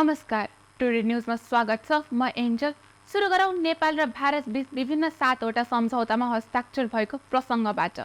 नमस्कार, टुडे न्युजमा स्वागत छ। म एन्जल। सुरु गरौँ नेपाल र भारत बीच विभिन्न 7वटा सम्झौतामा हस्ताक्षर भएको प्रसङ्गबाट।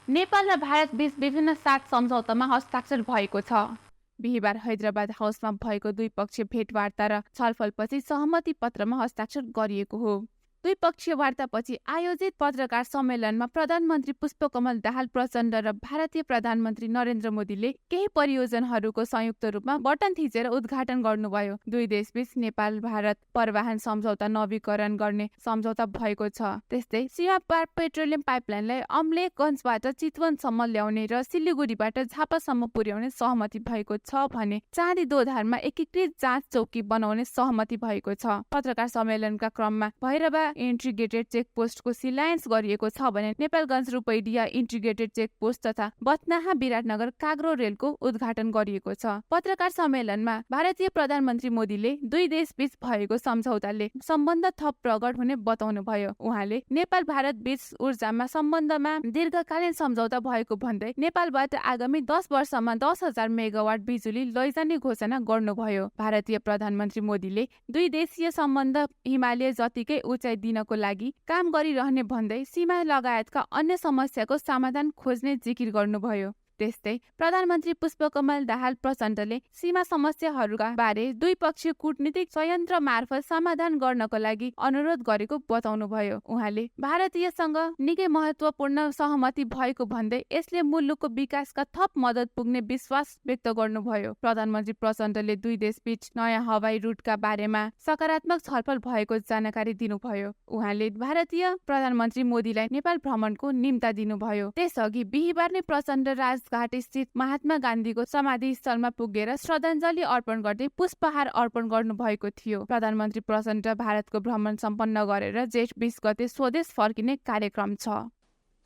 नेपाल र भारत बीच विभिन्न 7 सम्झौतामा हस्ताक्षर भएको छ। बिहिबार हैदराबाद हाउसमा भएको द्विपक्षीय भेटवार्ता र छलफलपछि सहमति पत्रमा हस्ताक्षर गरिएको हो। द्विपक्षीय वार्तापछि आयोजित पत्रकार सम्मेलनमा प्रधानमन्त्री पुष्पकमल दाहाल प्रचण्ड र भारतीय प्रधानमन्त्री नरेन्द्र मोदीले केही परियोजनाहरूको संयुक्त रूपमा बटन थिचेर उद्घाटन गर्नुभयो। दुई देशबीच नेपाल भारत परिवहन सम्झौता नवीकरण गर्ने सम्झौता भएको छ। त्यस्तै सीमा पार पेट्रोलियम पाइपलाइनलाई अम्लेखगञ्जबाट चितवनसम्म ल्याउने र सिलिगुडीबाट झापासम्म पुर्याउने सहमति भएको छ भने चाँदी दोधारमा एकीकृत जाँच चौकी बनाउने सहमति भएको छ। पत्रकार सम्मेलनका क्रममा भैरवा इन्टिग्रेटेड चेकपोस्टको शिलान्यास गरिएको छ भने नेपालगञ्ज रूपैडिया इन्टिग्रेटेड चेकपोस्ट तथा बथनाहा विराटनगर काग्रो रेलको उद्घाटन गरिएको छ। पत्रकार सम्मेलनमा भारतीय प्रधानमन्त्री मोदीले दुई देशबीच भएको सम्झौताले सम्बन्ध थप प्रगाढ हुने बताउनुभयो। उहाँले नेपाल भारत बीच ऊर्जामा सम्बन्धमा दीर्घकालीन सम्झौता भएको भन्दै नेपालबाट आगामी 10 वर्षमा 10,000 मेगावाट बिजुली लैजाने घोषणा गर्नुभयो। भारतीय प्रधानमन्त्री मोदीले दुई देशीय सम्बन्ध हिमालय जतिकै उचाइ दिनको लागि काम गरिरहने भन्दै सीमा लगायतका अन्य समस्याको समाधान खोज्ने जिकिर गर्नुभयो। त्यस्तै प्रधानमन्त्री पुष्पकमल दाहाल प्रचण्डले सीमा समस्याहरूका बारे द्विपक्षीय कूटनीतिक संयन्त्र मार्फत समाधान गर्नको लागि अनुरोध गरेको बताउनुभयो। उहाँले भारतीयसँग निकै महत्त्वपूर्ण सहमति भएको भन्दै यसले मुलुकको विकासका थप मद्दत पुग्ने विश्वास व्यक्त गर्नुभयो। प्रधानमन्त्री प्रचण्डले दुई देशबीच नयाँ हवाई रुटका बारेमा सकारात्मक छलफल भएको जानकारी दिनुभयो। उहाँले भारतीय प्रधानमन्त्री मोदीलाई नेपाल भ्रमणको निम्ता दिनुभयो। त्यसअघि बिहिबार नै प्रचण्ड घाट स्थित महात्मा गान्धीको समाधि स्थलमा पुगेर श्रद्धाञ्जली अर्पण गर्दै पुष्पहार अर्पण गर्नुभएको थियो। प्रधानमन्त्री प्रचण्ड भारतको भ्रमण सम्पन्न गरेर जेठ 20 गते स्वदेश फर्किने कार्यक्रम छ।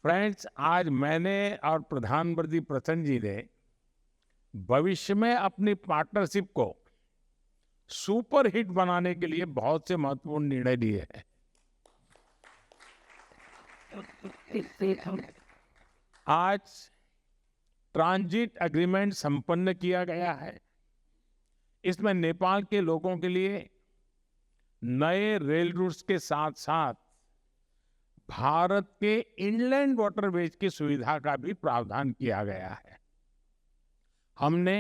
फ्रेंड्स, आज मैंने और प्रधानमंत्री प्रचंड जी ने भविष्य में अपनी पार्टनरशिप को सुपर हिट बनाने के लिए बहुत से महत्वपूर्ण निर्णय लिए हैं। आज ट्रांजिट एग्रीमेंट संपन्न किया गया है। इसमें नेपाल के लोगों के लिए नए रेल रूट्स के साथ साथ भारत के इनलैंड वाटरवेज की सुविधा का भी प्रावधान किया गया है। हमने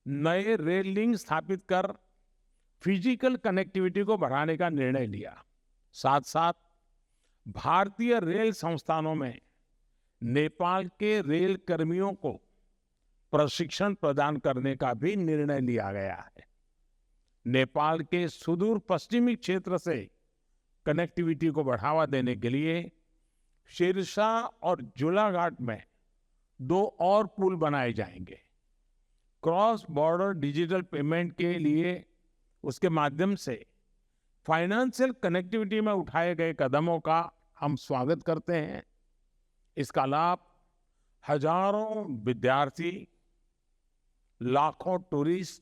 नए रेल लिंक स्थापित कर फिजिकल कनेक्टिविटी को बढ़ाने का निर्णय लिया। साथ साथ भारतीय रेल संस्थानों में नेपाल के रेल कर्मियों को प्रशिक्षण प्रदान करने का भी निर्णय लिया गया है। नेपाल के सुदूर पश्चिमी क्षेत्र से कनेक्टिविटी को बढ़ावा देने के लिए सिरसा और जुलाघाट में 2 और पुल बनाए जाएंगे। क्रॉस बॉर्डर डिजिटल पेमेंट के लिए उसके माध्यम से फाइनेंशियल कनेक्टिविटी में उठाए गए कदमों का हम स्वागत करते हैं। इसका लाभ हजारों विद्यार्थी, लाखों टूरिस्ट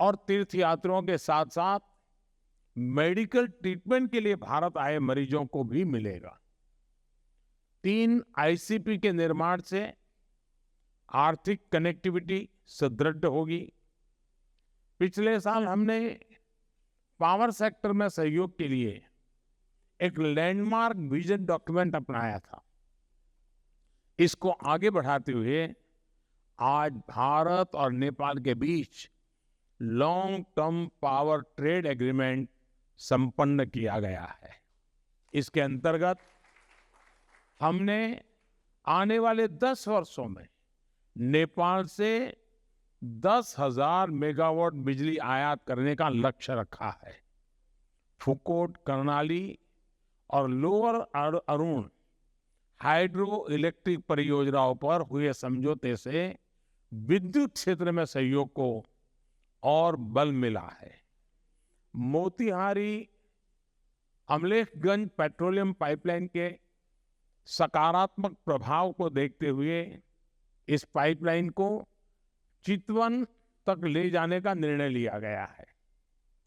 और तीर्थयात्रियों के साथ साथ मेडिकल ट्रीटमेंट के लिए भारत आए मरीजों को भी मिलेगा। 3 आईसीपी के निर्माण से आर्थिक कनेक्टिविटी सुदृढ़ होगी। पिछले साल हमने पावर सेक्टर में सहयोग के लिए एक लैंडमार्क विजन डॉक्यूमेंट अपनाया था। इसको आगे बढ़ाते हुए आज भारत और नेपाल के बीच long term power trade agreement संपन्न किया गया है। इसके अंतर्गत हमने आने वाले 10 वर्षों में नेपाल से 10,000 मेगावाट बिजली आयात करने का लक्ष्य रखा है। फुकोट, कर्णाली और लोअर अरुण हाइड्रो इलेक्ट्रिक परियोजनाओं पर हुए समझौते से विद्युत क्षेत्र में सहयोग को और बल मिला है। मोतीहारी अमलेखगंज पेट्रोलियम पाइपलाइन के सकारात्मक प्रभाव को देखते हुए इस पाइपलाइन को चितवन तक ले जाने का निर्णय लिया गया है।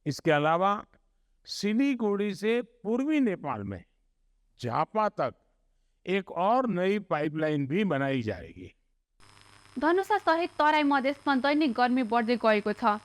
इसके अलावा सिलीगुड़ी से पूर्वी नेपाल में झापा तक एक और नई पाइपलाइन भी बनाई जाएगी। धनुषा सहित तराई मधेसमा दैनिक गर्मी बढ्दै गएको छ।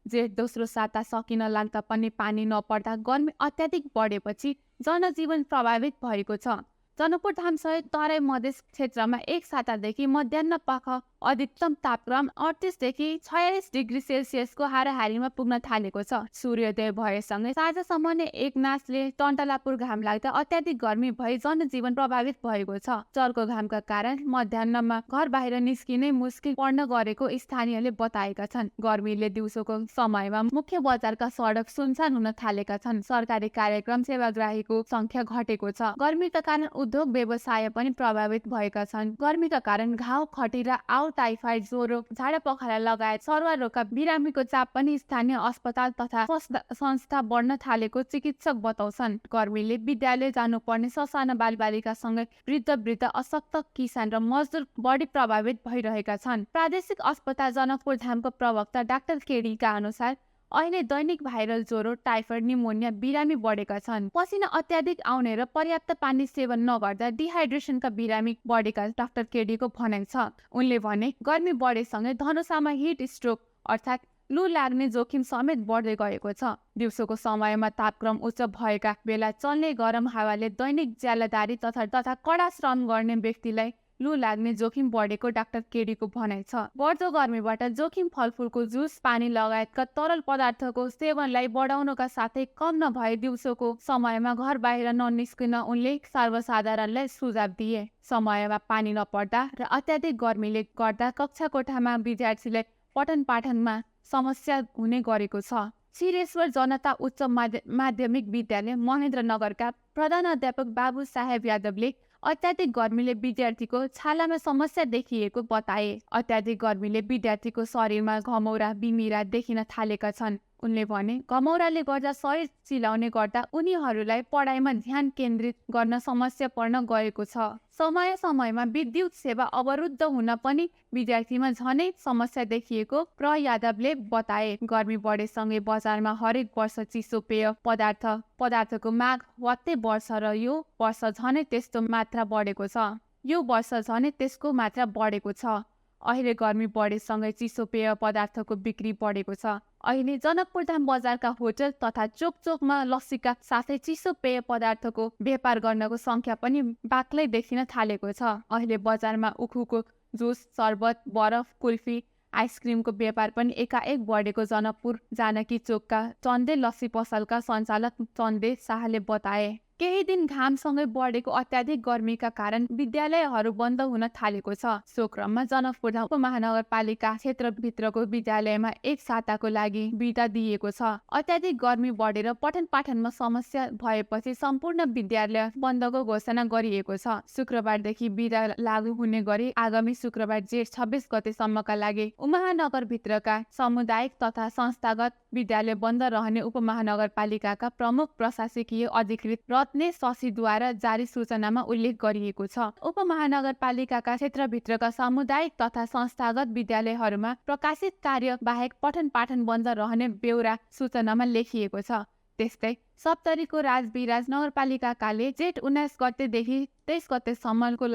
जेठ दोस्रो साता सकिन लाग्दा पनि पानी नपर्दा गर्मी अत्याधिक बढेपछि जनजीवन प्रभावित भएको छ। जनकपुर धाम सहित तराई मधेस क्षेत्रमा एक सातादेखि मध्याह्न पख अधिकतम तापक्रम 38 देखि 46 डिग्री सेल्सियसको हाराहारीमा पुग्न थालेको छ। सूर्योदय भएसँगै साँझसम्म नै एकनासले टन्टलापुर घाम लाग्दा अत्याधिक गर्मी भई जनजीवन प्रभावित भएको छ। चर्को घामका कारण मध्याह्नमा घर बाहिर निस्किनै मुस्किल पर्न गरेको स्थानीयले बताएका छन्। गर्मीले दिउँसोको समयमा मुख्य बजारका सडक सुनसान हुन थालेका छन्। सरकारी कार्यक्रम सेवाग्राहीको संख्या घटेको छ। गर्मीका कारण उद्योग व्यवसाय पनि प्रभावित भएका छन्। गर्मीका कारण घाउ, खटिरा, आउ, टाइफाइड, ज्वरो, झाडा पखाला लगायत सर्वा रोगका बिरामीको चाप पनि स्थानीय अस्पताल तथा संस्था बढ्न थालेको चिकित्सक बताउँछन्। गर्मीले विद्यालय जानुपर्ने ससाना बालबालिकासँगै वृद्ध, अशक्त, किसान र मजदुर बढी प्रभावित भइरहेका छन्। प्रादेशिक अस्पताल जनकपुर धामको प्रवक्ता डाक्टर केडीका अनुसार अहिले दैनिक भाइरल ज्वरो, टाइफाइड, निमोनिया बिरामी बढेका छन्। पसिना अत्याधिक आउने र पर्याप्त पानी सेवन नगर्दा डिहाइड्रेसनका बिरामी बढेका डाक्टर केडीको भनाइ छ। उनले भने गर्मी बढेसँगै धनुषामा हिट स्ट्रोक अर्थात् लु लाग्ने जोखिम समेत बढ्दै गएको छ। दिउँसोको समयमा तापक्रम उच्च भएका बेला चल्ने गरम हावाले दैनिक ज्यालादारी तथा कडा श्रम गर्ने व्यक्तिलाई लु लाग्ने जोखिम बढेको डाक्टर केडीको भनाइ छ। बढ्दो गर्मीबाट जोखिम फलफुलको जुस, पानी लगायतका तरल पदार्थको सेवनलाई बढाउनका साथै कम नभए दिउँसोको समयमा घर बाहिर ननिस्किन उनले सर्वसाधारणलाई सुझाव दिए। समयमा पानी नपर्दा र अत्याधिक गर्मीले गर्दा कक्षा कोठामा विद्यार्थीलाई पठन पाठनमा समस्या हुने गरेको छ। शिरेश्वर जनता उच्च माध्यमिक विद्यालय महेन्द्रनगरका प्रधानाध्यापक बाबु साहेब यादवले अत्याधिक गर्मीले विद्यार्थीको छालामा समस्या देखिएको बताए। अत्याधिक गर्मीले विद्यार्थीको शरीरमा घमौरा, बिमिरा देखिन थालेका छन्। उनले भने घमौराले गर्दा शरीर चिलाउने गर्दा उनीहरूलाई पढाइमा ध्यान केन्द्रित गर्न समस्या पर्न गएको छ। समयमा विद्युत सेवा अवरुद्ध हुन पनि विद्यार्थीमा झनै समस्या देखिएको प्र यादवले बताए। गर्मी बढेसँगै बजारमा हरेक वर्ष चिसो पेय पदार्थको माग वात्तै वर्ष र यो वर्ष झनै त्यस्तो मात्रा बढेको छ। यो वर्ष झनै त्यसको मात्रा बढेको छ। अहिले गर्मी बढेसँगै चिसो पेय पदार्थको बिक्री बढेको छ। अहिले जनकपुर धाम बजारका होटल तथा चोकमा लस्सीका साथै चिसो पेय पदार्थको व्यापार गर्नको संख्या पनि बाक्लै देखिन थालेको छ। अहिले बजारमा उखुको जुस, शरबत, बरफ, कुल्फी, आइसक्रिमको व्यापार पनि एकाएक बढेको जनकपुर जानकी चोकका चन्दे लस्सी पसलका सञ्चालक चन्दे शाहले बताए। केही दिन घामसँगै बढेको अत्याधिक गर्मीका कारण विद्यालयहरू बन्द हुन थालेको छ। सो क्रममा जनकपुर धाम उपमहानगरपालिका क्षेत्रभित्रको विद्यालयमा एक साताको लागि बिदा दिएको छ। अत्याधिक गर्मी बढेर पठन पाठनमा समस्या भएपछि सम्पूर्ण विद्यालय बन्दको घोषणा गरिएको छ। शुक्रबारदेखि बिदा लागू हुने गरी आगामी शुक्रबार जेठ 26 गतेसम्मका लागि उपमहानगरभित्रका सामुदायिक तथा संस्थागत विद्यालय बन्द रहने उपमहानगरपालिकाका प्रमुख प्रशासकीय अधिकृत रत्ने शशीद्वारा जारी सूचनामा उल्लेख गरिएको छ। उपमहानगरपालिकाका क्षेत्रभित्रका सामुदायिक तथा संस्थागत विद्यालयहरूमा प्रकाशित कार्य बाहेक पठन पाठन बन्द रहने बेहोरा सूचनामा लेखिएको छ। त्यस्तै सप्तरीको राजविराज नगरपालिकाले जेठ 19 गतेदेखि 23 गतेसम्मको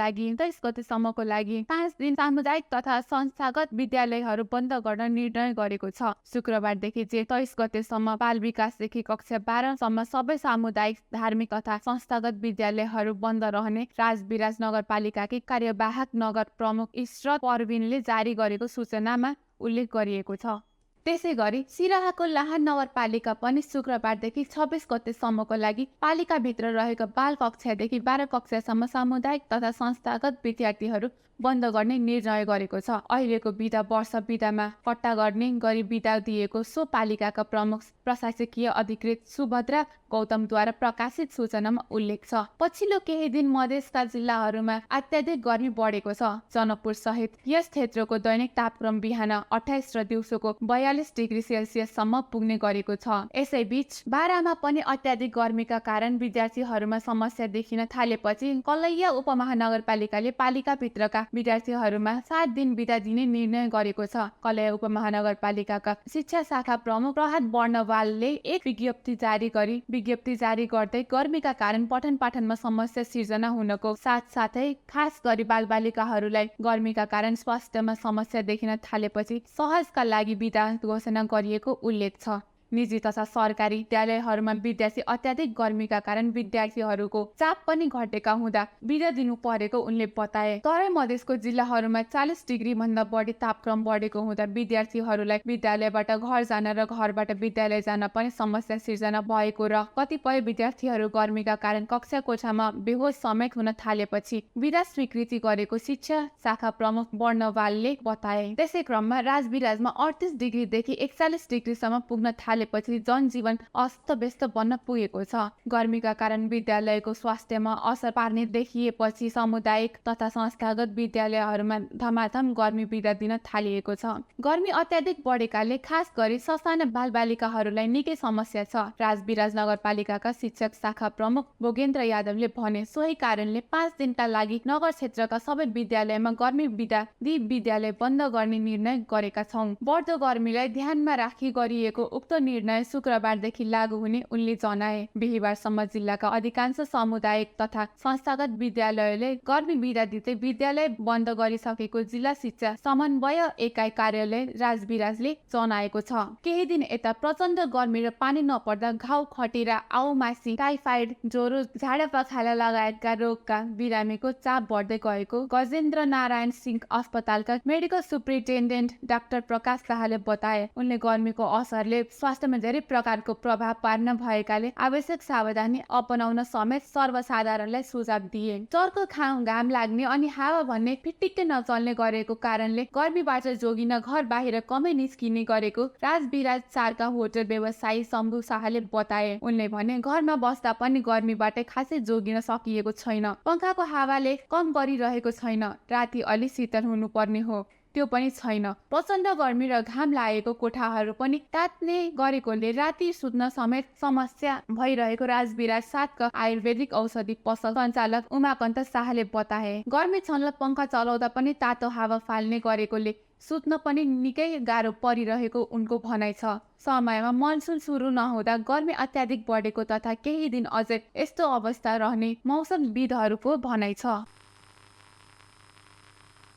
लागि 5 दिन सामुदायिक तथा संस्थागत विद्यालयहरू बन्द गर्न निर्णय गरेको छ। शुक्रबारदेखि जेठ 23 गतेसम्म बाल विकासदेखि कक्षा 12 सम्म सबै सामुदायिक, धार्मिक तथा संस्थागत विद्यालयहरू बन्द रहने राजविराज नगरपालिकाकी कार्यवाहक नगर प्रमुख इशरत परविनले जारी गरेको सूचनामा उल्लेख गरिएको छ। त्यसै गरी सिराहाको लाहान नगरपालिका पनि शुक्रबारदेखि 26 गतेसम्मको लागि पालिकाभित्र रहेको बाल कक्षादेखि 12 कक्षासम्म सामुदायिक तथा संस्थागत विद्यार्थीहरू बन्द गर्ने निर्णय गरेको छ। अहिलेको बिदा वर्ष बिदामा पट्टा गर्ने गरी बिदा दिएको सो पालिकाका प्रमुख प्रशासकीय अधिकृत सुभद्रा गौतमद्वारा प्रकाशित सूचनामा उल्लेख छ। पछिल्लो केही दिन मधेसका जिल्लाहरूमा अत्याधिक गर्मी बढेको छ। जनकपुर सहित यस क्षेत्रको दैनिक तापक्रम बिहान 28 र दिउँसोको 42 डिग्री सेल्सियससम्म पुग्ने गरेको छ। यसैबीच बारामा पनि अत्याधिक गर्मीका कारण विद्यार्थीहरूमा समस्या देखिन थालेपछि कलैया उपमहानगरपालिकाले पालिकाभित्रका विद्यार्थीहरूमा 7 दिन बिदा दिने निर्णय गरेको छ। कलैया उपमहानगरपालिकाका शिक्षा शाखा प्रमुख प्रहात वर्णवाल बर्नवालले एक विज्ञप्ति जारी गर्दै गर्मीका कारण पठन पाठनमा समस्या सिर्जना हुनको साथसाथै खास गरी बालबालिकाहरूलाई गर्मीका कारण स्वास्थ्यमा समस्या देखिन थालेपछि सहजका लागि बिदा घोषणा गरिएको उल्लेख छ। निजी तथा सरकारी विद्यालयहरूमा विद्यार्थी अत्याधिक गर्मीका कारण विद्यार्थीहरूको चाप पनि घटेका हुँदा बिदा दिनु परेको उनले बताए। तराई मधेसको जिल्लाहरूमा 40 डिग्री भन्दा बढी तापक्रम बढेको हुँदा विद्यार्थीहरूलाई विद्यालयबाट घर जान र घरबाट विद्यालय जान पनि समस्या सिर्जना भएको र कतिपय विद्यार्थीहरू गर्मीका कारण कक्षा कोठामा बेहोस समेत हुन थालेपछि बिदा स्वीकृति गरेको शिक्षा शाखा प्रमुख बर्नवालले बताए। त्यसै क्रममा राजविराजमा 38 डिग्रीदेखि 41 डिग्रीसम्म पुग्न पछि जनजीवन अस्तव्यस्त बन्न पुगेको छ। गर्मीका कारण विद्यालयको स्वास्थ्यमा असर पार्ने देखिएपछि सामुदायिक तथा संस्थागत विद्यालयहरूमा धमाधम गर्मी बिदा दिन थालिएको छ। गर्मी अत्याधिक बढेकाले खास गरी ससाना बालबालिकाहरूलाई निकै समस्या छ। राजविराज नगरपालिकाका शिक्षक शाखा प्रमुख भोगेन्द्र यादवले भने सोही कारणले 5 दिनका लागि नगर क्षेत्रका सबै विद्यालयमा गर्मी बिदा दिई विद्यालय बन्द गर्ने निर्णय गरेका छौं। बढ्दो गर्मीलाई ध्यानमा राखी गरिएको उक्त निर्णय शुक्रबारदेखि लागू हुने उनले जनाए। बिहीबारसम्म जिल्लाका अधिकांश सामुदायिक तथा संस्थागत विद्यालयले गर्मी बिदा दिँदै विद्यालय बन्द गरिसकेको जिल्ला शिक्षा समन्वय एकाइ कार्यालय राजविराजले जनाएको छ। केही दिन यता प्रचण्ड गर्मी र पानी नपर्दा घाउ खटिरा आउमासी टाइफाइड ज्वरो झाडा पखाला लगायतका रोगका बिरामीको चाप बढ्दै गएको गजेन्द्र नारायण सिंह अस्पतालका मेडिकल सुप्रिन्टेन्डेन्ट डाक्टर प्रकाश शाहले बताए। उनले गर्मीको असरले स्वास्थ्यमा धेरै प्रकारको प्रभाव पार्न भएकाले आवश्यक सावधानी अपनाउन समेत सर्वसाधारणलाई सुझाव दिए। चर्को घाम लाग्ने अनि हावा भन्ने फिटिक्कै नचल्ने गरेको कारणले गर्मीबाट जोगिन घर बाहिर कमै निस्किने गरेको राजविराज 4 का होटल व्यवसायी शम्भु शाहले बताए। उनले भने घरमा बस्दा पनि गर्मीबाट खासै जोगिन सकिएको छैन। पंखाको हावाले कम गरिरहेको छैन। राति अलि शीतल हुनुपर्ने हो, त्यो पनि छैन। प्रचण्ड गर्मी र घाम लागेको कोठाहरू पनि तात्ने गरेकोले राति सुत्न समेत समस्या भइरहेको राजविराज 7 का आयुर्वेदिक औषधि पसल सञ्चालक उमाकान्त शाहले बताए। गर्मी छन्ल पंखा चलाउँदा पनि तातो हावा फाल्ने गरेकोले सुत्न पनि निकै गाह्रो परिरहेको उनको भनाइ छ। समयमा मनसुन सुरु नहुँदा गर्मी अत्याधिक बढेको तथा केही दिन अझै यस्तो अवस्था रहने मौसमविदहरूको भनाइ छ।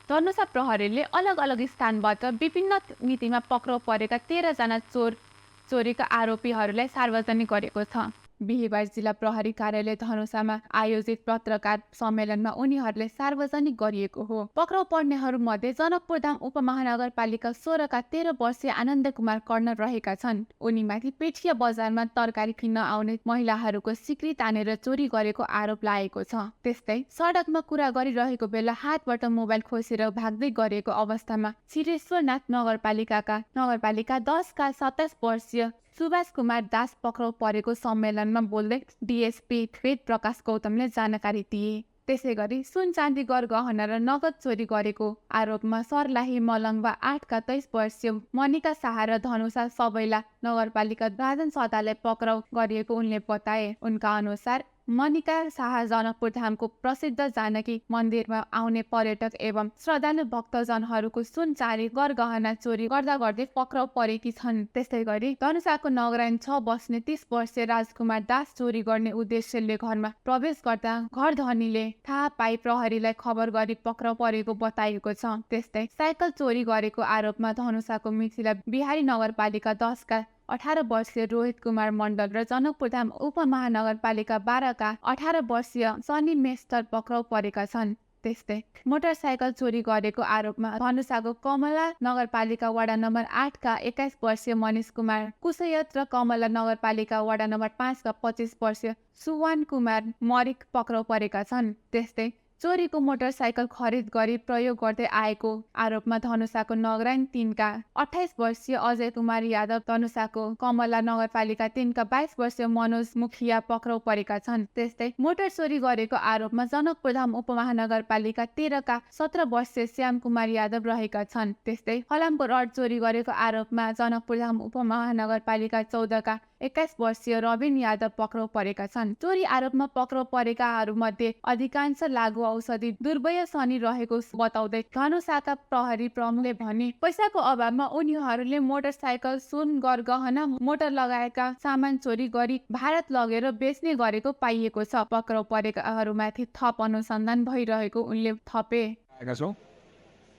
धनुषा प्रहरीले अलग अलग स्थानबाट विभिन्न मितिमा पक्राउ परेका 13 जना चोरीका आरोपीहरूलाई सार्वजनिक गरेको छ। बिहीबार जिल्ला प्रहरी कार्यालय धनुषामा आयोजित पत्रकार सम्मेलनमा उनीहरूले सार्वजनिक गरिएको हो। पक्राउ पर्नेहरू मध्ये जनकपुरधाम उपमहानगरपालिका 16 का 13 वर्षीय आनन्द कुमार कर्ण रहेका छन्। उनीमाथि पेठिया बजारमा तरकारी किन्न आउने महिलाहरूको सिक्री तानेर चोरी गरेको आरोप लागेको छ। त्यस्तै सडकमा कुरा गरिरहेको बेला हातबाट मोबाइल खोसेर भाग्दै गरेको अवस्थामा श्रीश्वरनाथ नगरपालिका 10 का 27 वर्षीय सुभाष कुमार दास पक्राउ परेको सम्मेलनमा बोल्दै डिएसपी वेद प्रकाश गौतमले जानकारी दिए। त्यसै गरी सुन चाँदी गहना र नगद चोरी गरेको आरोपमा सर्लाही मलङ्गवा 8 का 23 वर्षीय मनिका शाह र धनुषा सबैला नगरपालिका राजन सदालाई पक्राउ गरिएको उनले बताए। उनका अनुसार मनिका शाह जनकपुरधामको प्रसिद्ध जानकी मन्दिरमा आउने पर्यटक एवं श्रद्धालु भक्तजनहरूको सुन चाँदी गहना चोरी गर्दै पक्राउ परेकी छन्। त्यस्तै गरी धनुषाको नगरायन 6 बस्ने 30 वर्षीय राजकुमार दास चोरी गर्ने उद्देश्यले घरमा प्रवेश गर्दा घर धनीले थाहा पाई प्रहरीलाई खबर गरी पक्राउ परेको बताइएको छ। त्यस्तै साइकल चोरी गरेको आरोपमा धनुषाको मिथिला बिहारी नगरपालिका 10 का 18 वर्षीय रोहित कुमार मण्डल र जनकपुरधाम उपमहानगरपालिका 12 का 18 वर्षीय सनी मेस्टर पक्राउ परेका छन्। त्यस्तै मोटरसाइकल चोरी गरेको आरोपमा धनुषाको कमला नगरपालिका वडा नम्बर 8 का 21 वर्षीय मनिष कुमार कुसयत र कमला नगरपालिका वडा नम्बर 5 का 25 वर्षीय सुवान कुमार मरिक पक्राउ परेका छन्। त्यस्तै चोरीको मोटरसाइकल खरिद गरी प्रयोग गर्दै आएको आरोपमा धनुषाको नगरायन 3 का 28 वर्षीय अजय कुमार यादव, धनुषाको कमला नगरपालिका 3 का 22 वर्षीय मनोज मुखिया पक्राउ परेका छन्। त्यस्तै मोटर चोरी गरेको आरोपमा जनकपुरधाम उपमहानगरपालिका 13 का 17 वर्षीय श्याम कुमार यादव रहेका छन्। त्यस्तै फलामको रड चोरी गरेको आरोपमा जनकपुरधाम उपमहानगरपालिका 14 का 21 वर्षीय रबिन यादव पक्राउ परेका छन्। चोरी आरोपमा पक्राउ परेकाहरूमध्ये अधिकांश लागु औषधि दुर्व्यसनी रहेको बताउँदै धनुषाका प्रहरी प्रमुखले भने पैसाको अभावमा उनीहरूले मोटरसाइकल, सुन, गहना, मोटर लगायतका सामान चोरी गरी भारत लगेर बेच्ने गरेको पाइएको छ। पक्राउ परेकाहरूमाथि थप अनुसन्धान भइरहेको उनले थपे।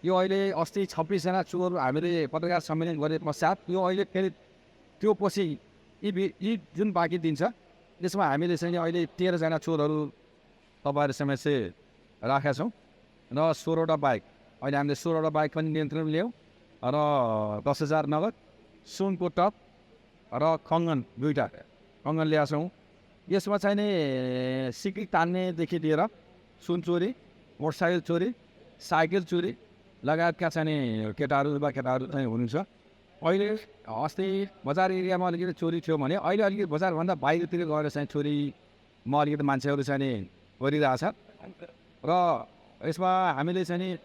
यो अहिले अस्ति 26 जना चोर हामीले पत्रकार सम्मेलन गरे पश्चात यो अहिले फेरि त्यो पछि यी जुन बाँकी दिन्छ त्यसमा हामीले चाहिँ अहिले 13 जना चोरहरू तपाईँहरू समक्ष राखेका छौँ र 16वटा बाइक, अहिले हामीले 16वटा बाइक पनि नियन्त्रण ल्यायौँ र 10,000 नगद, सुनको टप र कङ्गन 2टा कङ्गन ल्याएको छौँ। यसमा चाहिँ नि सिक्री तान्नेदेखि लिएर सुन चोरी, मोटरसाइकल चोरी, साइकल चोरी लगायतका चाहिँ केटाहरू चाहिँ हुनुहुन्छ। अहिले अस्ति बजार एरियामा अलिकति चोरी थियो भने अहिले अलिकति बजारभन्दा बाहिरतिर गएर चाहिँ चोरीमा अलिकति मान्छेहरू चाहिँ नि गरिरहेछ र यसमा हामीले चाहिँ नि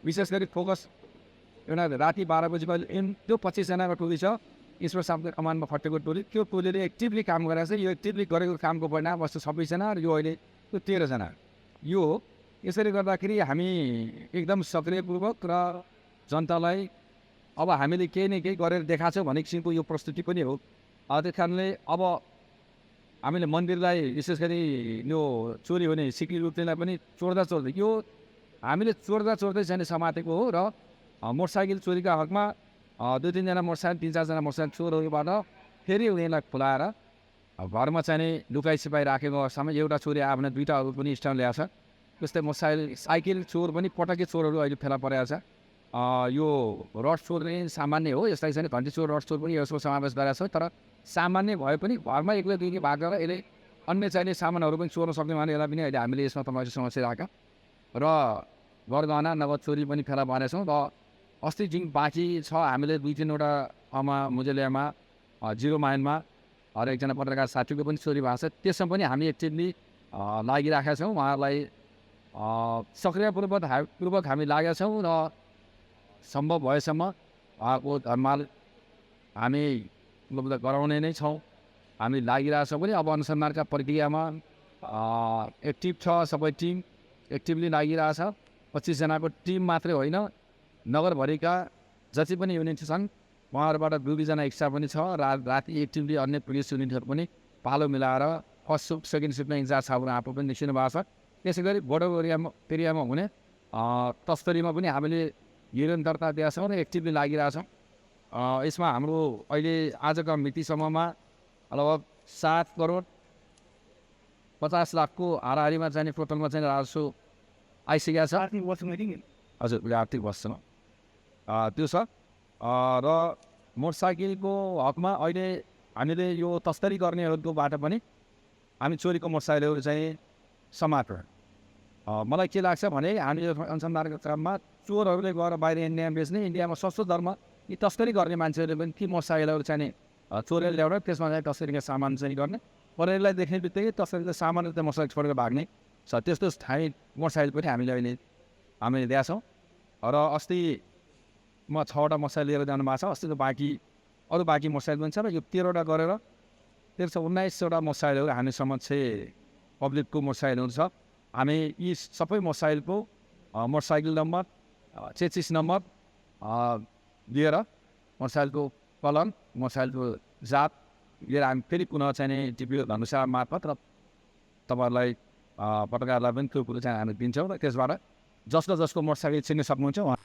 विशेष गरी फोकस एउटा राति 12 बजीको त्यो 25 जनाको टोली छ, ईश्वर सामुदायिक कमानमा खटेको टोली। त्यो टोलीले एक्टिभली काम गरेको छ। यो एक्टिभली गरेको कामको परिणाम वस्तु 26 जना र यो अहिले त्यो 13 जना। यो यसरी गर्दाखेरि हामी एकदम सक्रियपूर्वक र जनतालाई अब हामीले केही न केही गरेर देखाएको छौँ भन्ने किसिमको यो प्रस्तुति पनि हो। त्यस कारणले अब हामीले मन्दिरलाई विशेष गरी यो चोरी हुने सिक्री लुट्नेलाई पनि चोर्दै यो हामीले चोर्दै चाहिँ समातेको हो र मोटरसाइकल चोरीका हकमा 2-3 जना मोटरसाइकल, 3-4 जना मोटरसाइकल चोरहरूबाट फेरि उनीहरूलाई खुलाएर घरमा चाहिँ नि लुकाइ सिपाई राखेको अवस्थामा एउटा चोरी आयो भने 2टाहरू पनि स्ट्यान्ड ल्याएको छ। त्यस्तै साइकल चोर पनि पटके चोरहरू अहिले फेला परेको छ। यो रड चोर नै सामान्य हो, यसलाई चाहिँ घन्टी चोर, रड चोर पनि यसको समावेश गरेको छ। तर सामान्य भए पनि घरमा एक्लै दुईले भाग गरेर यसले अन्य चाहिने सामानहरू पनि चोर्न सक्ने भने यसलाई पनि अहिले हामीले यसमा तपाईँको समस्या राख्यौँ र गहना नगद चोरी पनि फेला पारेछौँ। र अस्ति जुन बाँकी छ हामीले 2-3वटा मुजलियामा, 0 माइलमा हर एकजना पत्रकार साथीको पनि चोरी भएको छ। त्यसमा पनि हामी एक्टिभली लागिराखेका छौँ। उहाँहरूलाई सक्रियपूर्वक हामी लागेका छौँ र सम्भव भएसम्म उहाँको धनमाल हामी उपलब्ध गराउने नै छौँ। हामी लागिरहेछौँ पनि अब अनुसन्धानका प्रक्रियामा एक्टिभ छ, सबै टिम एक्टिभली लागिरहेछ। 25 जनाको टिम मात्रै होइन, नगरभरिका जति पनि युनिट छन् उहाँहरूबाट 2 जना एक्स्ट्रा पनि छ। राति एक्टिभली अन्य पुलिस युनिटहरू पनि पालो मिलाएर फर्स्ट सिफ्ट, सेकेन्ड सिफ्टमा इन्चार्ज छ भने आफू पनि निस्किनु भएको छ। त्यसै गरी बोर्डर एरियामा हुने तस्करीमा पनि हामीले निरन्तरता दिएका छौँ र एक्टिभली लागिरहेछौँ। यसमा हाम्रो अहिले आजका मितिसम्ममा लगभग 7 करोड 50 लाखको हाराहारीमा चाहिँ टोटलमा चाहिँ राजस्व आइसकेको छ। हजुर, आर्थिक वर्षमा त्यो छ। र मोटरसाइकलको हकमा अहिले हामीले यो तस्करी गर्नेहरूकोबाट पनि हामी चोरीको मोटरसाइकलहरू चाहिँ समात्छौँ। मलाई के लाग्छ भने हामीले अनुसन्धानको क्रममा चोरहरूले गएर बाहिर इन्डियामा बेच्ने, इन्डियामा सस्तो दरमा यी तस्करी गर्ने मान्छेहरूले पनि ती मोटरसाइकलहरू चाहिँ चोरेर ल्याएर त्यसमा चाहिँ तस्करीका सामान चाहिँ गर्ने, परेरलाई देख्ने बित्तिकै तस्करीको सामानहरू चाहिँ मोटरसाइकल छोडेर भाग्ने छ। त्यस्तो ठाउँ मोटरसाइकल पनि हामीले दिएका छौँ। र अस्ति म 6वटा मोटरसाइकल लिएर जानु भएको छ। अस्तिको अरू बाँकी मोटरसाइकल पनि छ र यो 13वटा गरेर 19वटा मोटरसाइकलहरू हामी समक्ष पब्लिकको मोटरसाइकलहरू छ। हामी यी सबै मोटरसाइकलको मोटरसाइकल नम्बर, चेसिस नम्बर लिएर मोटरसाइकलको कलम, मोटरसाइकलको जात लिएर हामी फेरि पुनः चाहिँ टिपिओ धनुषा मार्फत र तपाईँहरूलाई पत्रकारलाई पनि त्यो कुरो चाहिँ हामी दिन्छौँ र त्यसबाट जसको मोटरसाइकल चिन्न सक्नुहुन्छ उहाँ।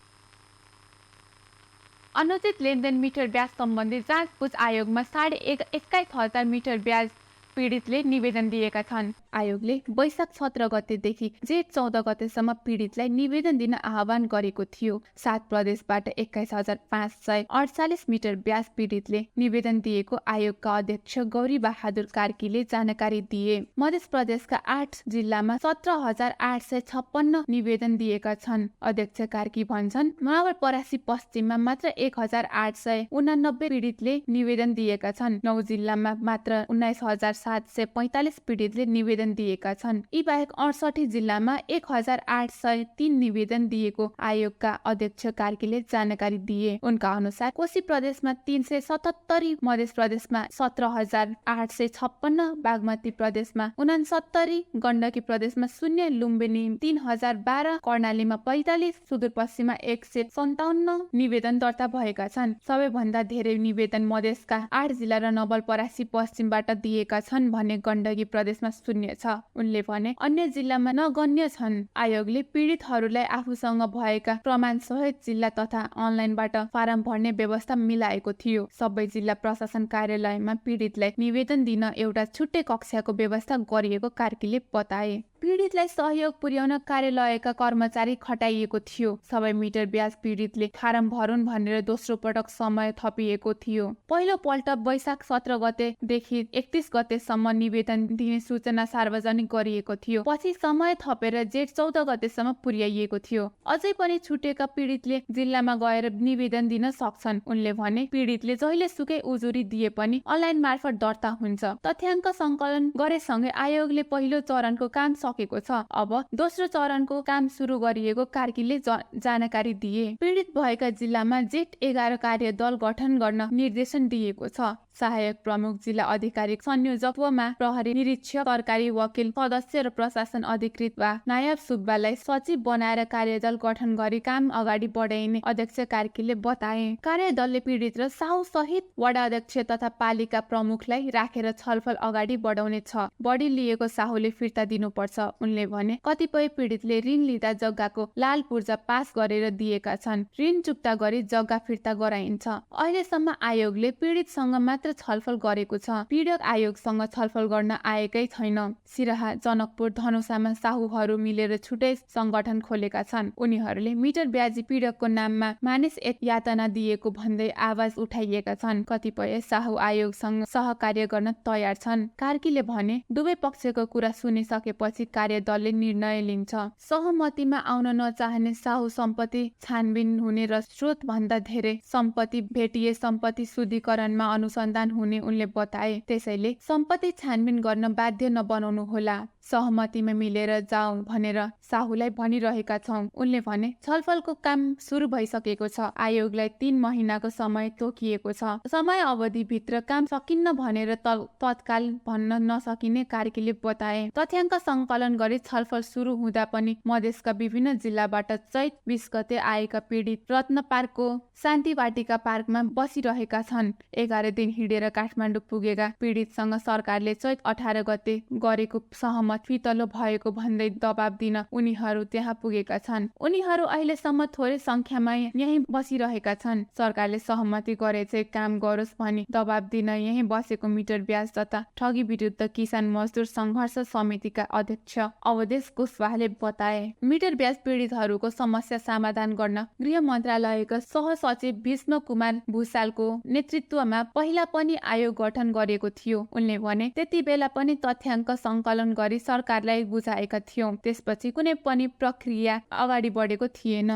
अनुचित लेनदेन मिटर ब्याज सम्बन्धी जाँचबुझ आयोगमा 21,500 मिटर ब्याज पीडितले निवेदन दिएका छन्। आयोगले वैशाख 17 गतेदेखि जेठ 14 गतेसम्म पीडितलाई निवेदन दिन आह्वान गरेको थियो। 7 प्रदेशबाट 21,548 मिटर ब्याज पीडितले निवेदन दिएको आयोगका अध्यक्ष गौरी बहादुर कार्कीले जानकारी दिए। मध्य प्रदेशका 8 जिल्लामा 17,856 निवेदन दिएका छन्। अध्यक्ष कार्की भन्छन् नवलपरासी पश्चिममा मात्र 1,889 पीडितले निवेदन दिएका छन्। 9 जिल्लामा मात्र 19,000 745 पीडितले निवेदन दिएका छन्। यी बाहेक 68 जिल्लामा 1803 निवेदन दिएको आयोगका अध्यक्ष कार्कीले जानकारी दिए। उनका अनुसार कोशी प्रदेशमा 377, मध्य प्रदेशमा 17,856, बागमती प्रदेशमा 69, गण्डकी प्रदेशमा 0, लुम्बिनी 3012, कर्णालीमा 45, सुदूरपश्चिममा 157 निवेदन दर्ता भएका छन्। सबैभन्दा धेरै निवेदन मधेसका 8 जिल्ला र नवलपरासी पश्चिमबाट दिएका छन् भने गण्डकी प्रदेशमा 0 छ। उनले भने अन्य जिल्लामा नगण्य छन्। आयोगले पीडितहरूलाई आफूसँग भएका प्रमाण सहित जिल्ला तथा अनलाइनबाट फारम भर्ने व्यवस्था मिलाएको थियो। सबै जिल्ला प्रशासन कार्यालयमा पीडितलाई निवेदन दिन एउटा छुट्टै कक्षाको व्यवस्था गरिएको कार्कीले बताए। पीडितलाई सहयोग पुर्याउन कार्यालयका कर्मचारी खटाइएको थियो। सबै मिटर ब्याज पीडितले फारम भरुन् भनेर दोस्रो पटक समय थपिएको थियो। पहिलो पल्ट वैशाख 17 गतेदेखि 31 गतेसम्म निवेदन दिने सूचना सार्वजनिक गरिएको थियो। पछि समय थपेर जेठ 14 गतेसम्म पुर्याइएको थियो। अझै पनि छुटेका पीडितले जिल्लामा गएर निवेदन दिन सक्छन्। उनले भने पीडितले जहिले सुकै उजुरी दिए पनि अनलाइन मार्फत दर्ता हुन्छ। तथ्याङ्क संकलन गरेसँगै आयोगले पहिलो चरणको काम सकेको छ। अब दोस्रो चरणको काम सुरु गरिएको कार्कीले जानकारी दिए। पीडित भएका जिल्लामा जेठ 11 कार्यदल गठन गर्न निर्देशन दिएको छ। सहायक प्रमुख जिल्ला अधिकारी संयोजकत्वमा प्रहरी निरीक्षक, सरकारी वकिल, सदस्य र प्रशासन अधिकृत वा नायब सुब्बालाई सचिव बनाएर कार्यदल गठन गरी काम अगाडि बढाइने अध्यक्ष कार्कीले बताए। कार्यदलले पीडित र साहु सहित वडा अध्यक्ष तथा पालिका प्रमुखलाई राखेर छलफल अगाडि बढाउने छ। बढी लिएको साहुले फिर्ता दिनुपर्छ। उनले भने कतिपय पीडितले ऋण लिँदा जग्गाको लाल पूर्जा पास गरेर दिएका छन्। ऋण चुक्ता गरी जग्गा फिर्ता गराइन्छ। अहिलेसम्म आयोगले पीडितसँग मात्र छलफल गरेको छ। पीडक आयोगसँग छलफल गर्न आएकै छैन। सिराहा, जनकपुर, धनुषामा साहुहरू मिलेर छुट्टै संगठन खोलेका छन्। उनीहरूले मिटर ब्याजी पीडकको नाममा मानिस यातना दिएको भन्दै आवाज उठाइएका छन्। कतिपय साहु आयोगसँग सहकार्य गर्न तयार छन्। कार्कीले भने दुवै पक्षको कुरा सुनिसकेपछि कार्यदलले निर्णय लिन्छ। सहमतिमा आउन नचाहने साहु सम्पत्ति छानबिन हुने र स्रोत भन्दा धेरै सम्पत्ति भेटिए सम्पत्ति शुद्धिकरणमा अनुसन्धान हुने उनले बताए। त्यसैले सम्पत्ति छानबिन गर्न बाध्य नबनाउनु होला। सहमतिमा मिलेर जाऊ भनेर साहुलाई भनिरहेका छौं। उनले भने छलफलको काम सुरु भइसकेको छ। आयोगलाई 3 महिनाको समय तोकिएको छ। समय अवधिभित्र काम सकिन्न भनेर तत्काल भन्न नसकिने कार्कीले बताए। तथ्याङ्क संकलन गरी छलफल सुरु हुँदा पनि मधेसका विभिन्न जिल्लाबाट चैत 20 गते आएका पीडित रत्न पार्कको शान्ति वाटिका पार्कमा बसिरहेका छन्। 11 दिन हिँडेर काठमाडौँ पुगेका पीडितसँग सरकारले चैत 18 गते गरेको सहमति फितलो भएको भन्दै दबाब दिन उनीहरू त्यहाँ पुगेका छन्। उनीहरू अहिलेसम्म थोरै संख्यामा यही बसिरहेका छन्। सरकारले सहमति गरे चाहिँ काम गरोस् भनी दबाब दिन यही बसेको मिटर ब्याज तथा ठगी विरुद्ध किसान मजदुर संघर्ष समितिका अध्यक्ष अवधेश कुशवाहाले बताए। मिटर ब्याज पीडितहरूको समस्या समाधान गर्न गृह मन्त्रालयका सहसचिव विष्णु कुमार भुसालको नेतृत्वमा पहिला पनि आयोग गठन गरिएको थियो। उनले भने त्यति बेला पनि तथ्याङ्क संकलन गरी सरकारलाई बुझाएका थियौं। त्यसपछि कुनै पनि प्रक्रिया अगाडि बढेको थिएन।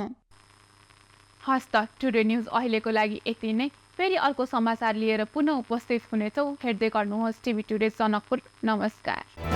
हस्त टुडे न्यूज अहिलेको लागि यति नै। फेरि अर्को समाचार लिएर पुनः उपस्थित हुनेछौँ। हेर्दै गर्नुहोस् टिभी टुडे जनकपुर। नमस्कार।